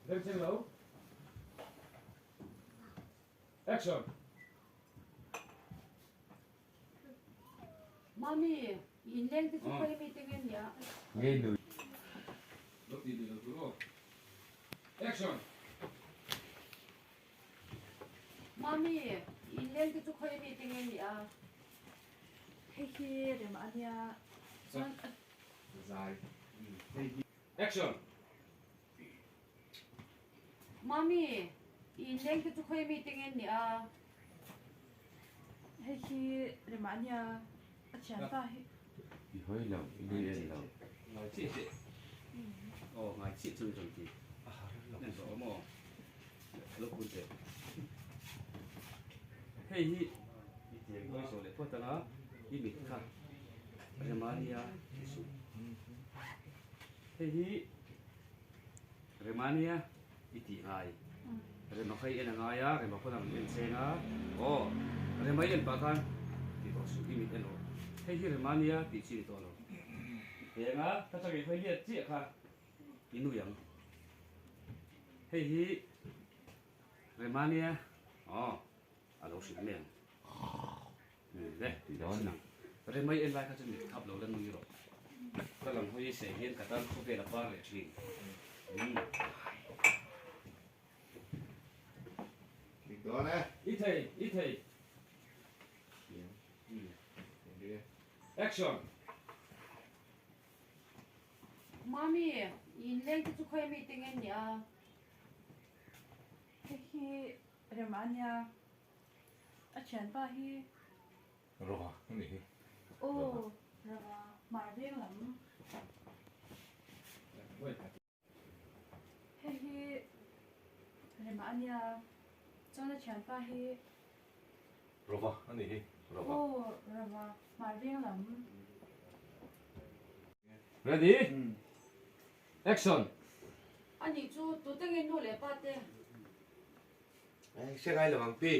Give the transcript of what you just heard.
Bengchheng lo. Action! Mami, i inleng te chu khawi ami te nge nia? Nge nui. Lo ti lui lo tur aw. Action! Mami, i inleng te chu khawi ami te nge nia? Hei hi rem a nia chuan a. Zai. Hei hi. Action! Mami, i inleng te chu khawi mi te nge nia? Hei hi remah a nia, a thianpa hi. I hawi lo, i nui en lo. Ngai chiah teh. Aw, ngai chiah chu ni rawn ti. En rawh aw maw? Lo kun teh. Hei hi i tiang hawi zawh leh phawt anga i mit kha rema nia ti suh. Hei hi Remania i tih ngai. Rema kha i en a ngai a, Rema pawn a rawn en cheng a. Aw, Rema i en pah khan ti tawh suh, i mit en rawh. Hei hi Remania tih chi ni tawh lo. I peng a, ka changei hawi liat chiah kha i nui ang. Hei hi Remania, aw, a lo hrilh mai ang. Le, sin ang. Remai en lai kha chu mit khap lo la nui rawh. Ka lang hawi se hian ka tan khawvel a par leh thin. Umm. Dik dawn e. I thei, i thei. Action! Mami, i inleng te chu khawi ami te nge nia? Hei hi rem a nia. A thianpa hi. Rova a nih hi. Aw, Rova hmar veng lam. Hei hi Rema a nia, chuan a thianpa hi. Rova a nih hi, Rova. Aw, Rova hmar veng lam. Ready? Action! A nih chu, tute nge nu leh pa te? Hre ngai lo ang pi.